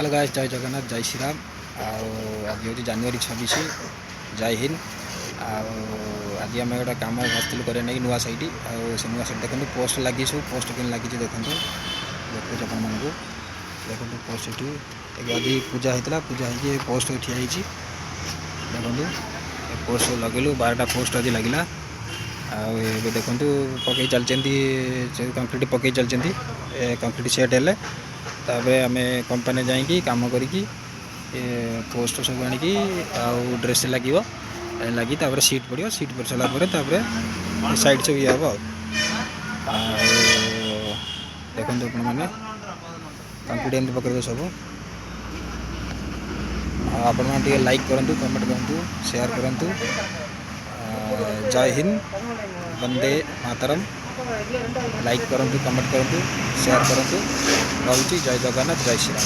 Hello guys, ଜୟ ଜଗନ୍ନାଥ, ଜୟ ଶ୍ରୀରାମ। ଆଉ ଆଜି ହେଉଛି ଜାନୁଆରୀ 26। ଜୟ ହିନ୍ଦ। ଆଉ ଆଜି ଆମେ ଗୋଟେ କାମ ଆସିଥିଲୁ କରିବା ନେଇକି ନୂଆ ସାଇଟ୍। ଆଉ ସେ ନୂଆ ସାଇଟ୍ ଦେଖନ୍ତୁ, ପୋଷ୍ଟ ଲାଗିଛି ସବୁ। ପୋଷ୍ଟ କେମିତି ଲାଗିଛି ଦେଖନ୍ତୁ, ଦେଖୁଛି ଆପଣମାନଙ୍କୁ। ଦେଖନ୍ତୁ ପୋଷ୍ଟ ଏଠି। ଏବେ ଆଜି ପୂଜା ହେଇଥିଲା, ପୂଜା ହେଇକି ପୋଷ୍ଟ ଠିଆ ହେଇଛି। ଦେଖନ୍ତୁ, ଏ ପୋଷ୍ଟ ସବୁ ଲଗେଇଲୁ, 12ଟା ପୋଷ୍ଟ ଆଜି ଲାଗିଲା। ଆଉ ଏବେ ଦେଖନ୍ତୁ, ପକେଇ ଚାଲିଛନ୍ତି, କଂକ୍ରିଟ୍ ପକେଇ ଚାଲିଛନ୍ତି। ଏ କଂକ୍ରିଟ୍ ସେଟ୍ ହେଲେ ତାପରେ ଆମେ କମ୍ପାନୀ ଯାଇକି କାମ କରିକି ଏ ପୋଷ୍ଟ ସବୁ ଆଣିକି ଆଉ ଡ୍ରେସ୍ ଲାଗିବ। ଲାଗି ତାପରେ ସିଟ୍ ପଡ଼ିବ। ସିଟ୍ ପଡ଼ି ସାରିଲା ପରେ ତାପରେ ସାଇଡ଼୍ ସବୁ ଇଏ ହେବ। ଆଉ ଆଉ ଦେଖନ୍ତୁ ଆପଣମାନେ, କଂକ୍ରିଟ୍ ଏମିତି ପକେଇବେ ସବୁ। ଆଉ ଆପଣମାନେ ଟିକେ ଲାଇକ୍ କରନ୍ତୁ, କମେଣ୍ଟ କରନ୍ତୁ, ସେୟାର କରନ୍ତୁ। ଜୟ ହିନ୍ଦ, ବନ୍ଦେ ମାତରମ୍। ଲାଇକ୍ କରନ୍ତୁ, କମେଣ୍ଟ କରନ୍ତୁ, ସେୟାର କରନ୍ତୁ। ରହୁଛି। ଜୟ ଜଗନ୍ନାଥ, ଜୟ ଶ୍ରୀରାମ।